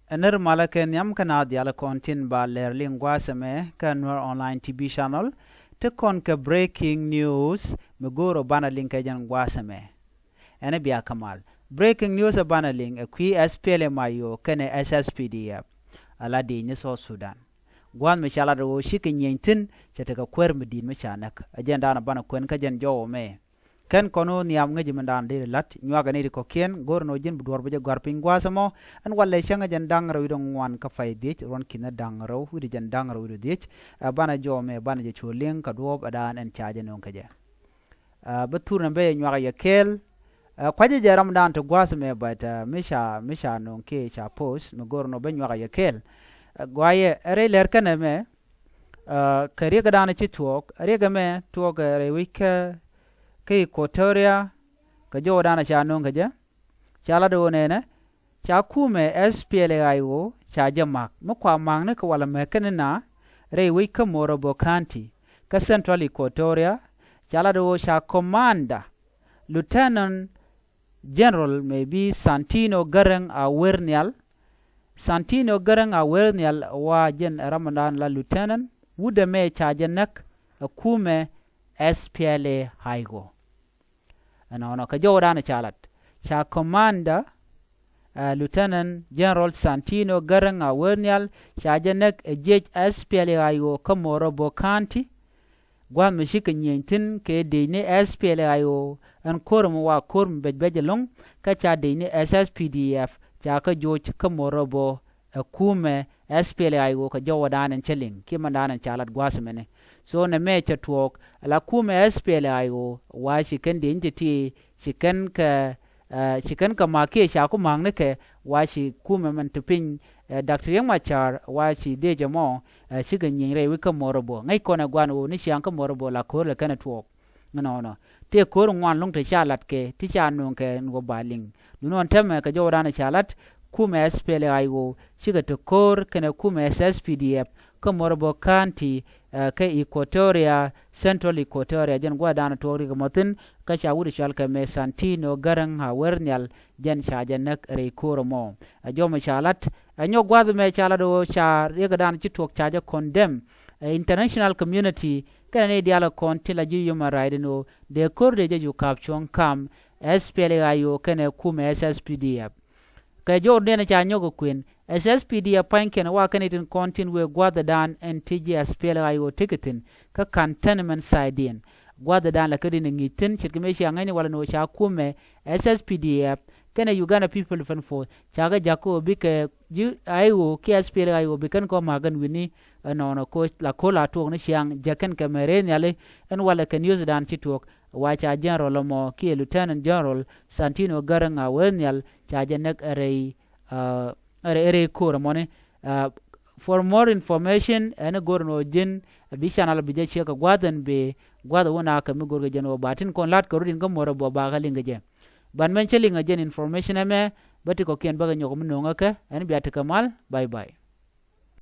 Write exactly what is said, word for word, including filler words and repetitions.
Ɛ nir malä kɛ nhiam kä naath diaal kɔn tin ba lɛr liŋ gua̱a̱th ɛmɛ kä Nuer Online T V channel. Ti kɔn kɛ breaking news mi go̱o̱r ɔ banɛ liŋ kɛ jɛn gua̱a̱th ɛmɛ. Ɛn bia kä mal. Breaking news ɛ banɛ liŋ ɛ kui̱ S P L M I O kɛnɛ S S P D F. Ala di̱i̱c ni South Sudan. Gua̱a̱th mi ca lat ɛ ɣöö cikɛ nyieny thi̱n cɛ tekɛ kuäär mi di̱i̱t mi ca näk. Ɛ jɛn daanɔ banɛ kuɛn kä jɛn jɔw ɛmɛ. Kɛn kɔn ɣöö nhiam ŋäci mindan deri la̱t nyuakɛ ni ti kɔ̱kiɛn go̱r ɛn ɣöö ji̱n bi duɔ̱ɔ̱r bi jɛ gɔ̱a̱r piny gua̱a̱th ɛmɔ. Ɛn walɛ cäŋ ɛ jɛn da̱ŋ rɛw wi̱cdɛ ŋuan kä pay dhiec ruɔ̱n ki̱n da̱ŋ rɛw wi̱cdɛ jɛn da̱ŋ rɛw wi̱cdɛ dhiec. Ɛ banɛ jɔw ɛmɛ banɛ jɛ cu liŋ kä duɔ̱ɔ̱p ɛ daan ɛn ca jɛ nööŋ kɛ jɛ. Ɛ bi thur nɛ ben nyuakɛ yɛ kɛɛl. Ɛ kuacä jɛ ram dan ti gua̱a̱th ɛmɛ but ɛ mi ca mi ca nööŋ kiɛ ca post mi go̱r ɛn ɣöö ben nyuakɛ yɛ kɛɛl. Ɛ guayɛ ɛ rɛy lɛr kɛnɛ mɛ. Ɛ kɛ riɛk dan ci tuɔɔk riɛk ɛmɛ tuɔɔk ɛ rɛy wi̱c kä kä Equatoria. Kɛ jɔw dan ca nööŋ kɛ jɛ ca lat ɣöö nɛnɛ ca kumɛ S P L A I O ca jɛ ma̱k mi kua ma̱kni kɛ walɛ mɛk kɛn na rɛy wec kä Morobo County kä Central Equatoria. Ca lat ɣöö ca commander Lieutenant General maybe Santino Garang a wer nhial. Santino Garang a wer nhial wa jɛn ɛ ramandan la Lieutenant wut ɛmɛ ca jɛ näk ɛ kumɛ S P L A I O. Ɛnɔnɔ kɛ jɔw dan ca lat ca commander ɛ Lieutenant General Santino Garang a wer nhial ca jɛ näk ɛ jiec S P L A I O kä Morobo County. Gua̱a̱th mi cikɛ nyieny thi̱n kɛ dec ni S P L A I O ɛn ko̱r mi wa ko̱r mi bɛc bɛc ɛlɔ̱ŋ kä ca dec ni S S P D F ca kä joc kä Morobo ɛ kumɛ S P L A I O kɛ jɔw ɛ dan ɛn cä liŋ kiɛ mɛn dan ɛn ca lat gua̱a̱th mɛni. So nɛ mɛ cɛ tuɔɔk ala kumɛ S P L A I O wa ci kɛn dieny ti ti ci kɛn kɛ ɛ ci kɛn kɛ ma̱k kiɛ ca ku ma̱k ni kɛ wa ci kumɛ mɛn ti piny ɛ Doctor Riek Machar wa ci dec ɛmɔ ɛ cikɛ nyieny rɛy wi̱c kä Morobo ŋäc kɔn ɛ gua̱n ɣöö ni ciaŋ kä Morobo la ko̱r lɛ kɛn ɛ tuɔɔk. Ɛnɔnɔ tëë ko̱r ŋuan lo̱ŋ te ca lat kɛ ti ca nööŋ kɛ ɛn ɣöö ba liŋ. Duundɛ ɣän täämɛ kɛ jɔwdan ca lat kumɛ S P L A I O cikɛ te ko̱r kɛnɛ kumɛ S S P D F kä Morobo County ɛ kä Equatoria, Central Equatoria jɛn gua̱dan tuɔɔk rik mɔ thi̱n. Kä ca wut cɔal kɛ mɛ Santino Garang a wer nhial jɛn ca jɛ näk rɛy ko̱r ɛmɔ. Ɛ jɔmɛ ca lat ɛ nyɔk gua̱th mɛ ca lat ɣöö ca riɛkdan ci tuɔɔk ca jɛ condemn ɛ international community kɛnɛ ni diaal kɔn ti la ji̱ human right ɛn ɣöö dee ko̱r dee jɛ ju ka̱p cuɔ̱ŋ kam S P L A I O kɛnɛ kumɛ S S P D F. Kɛ jɔwdan ca nyɔk ɛ kuën S S P D F pa̱nykiɛn wa kɛn itin kɔn tin wëë gua̱thdan ɛn ti ji̱ S P L A I O tekɛ thi̱n kä cantonment site diɛn. Gua̱thdan la kä rin ɛ ŋi̱i̱c thi̱n ce̱tkɛ mëë cia ŋäcni walɛ ni ɣöö ca kumɛ S S P D F kɛnɛ Uganda People Defense Force ca kɛ ja̱k kä ɣöö bikɛ ji̱ I O kiɛ S P L A I O bi kɛn kɔ ma̱k ɛn wi̱ni. Ɛnɔnɔ ko̱ la ko̱ la tuɔɔk ni ciaŋ jɛ kɛn kɛ mɛ rɛy nhiali ɛn walɛ kɛ newsdan ci tuɔɔk wa ca general ɛmɔ kiɛ Lieutenant General Santino Garang a wer nhial ca jɛ näk ɛ rɛy ɛ rɛy ko̱r ɛmɔni. For more information ɛn go̱r ɛn ɣöö ji̱n bi channel bi jɛ ciek kɛ gua̱th ɛn bi gua̱th ɛ wun a kɛ mi go̱r kɛ jɛn ɣöö ba tin kɔn la̱t kɛ rut in kä Morobo ba kɛ liŋ kɛ jɛ. Ban mɛn cä liŋ ɛ jɛn information ɛmɛ bä ti kɔ̱kiɛn bä kɛ nyɔk mi no̱o̱ŋä kɛ ɛn bia ti kɛ mal. Bye bye.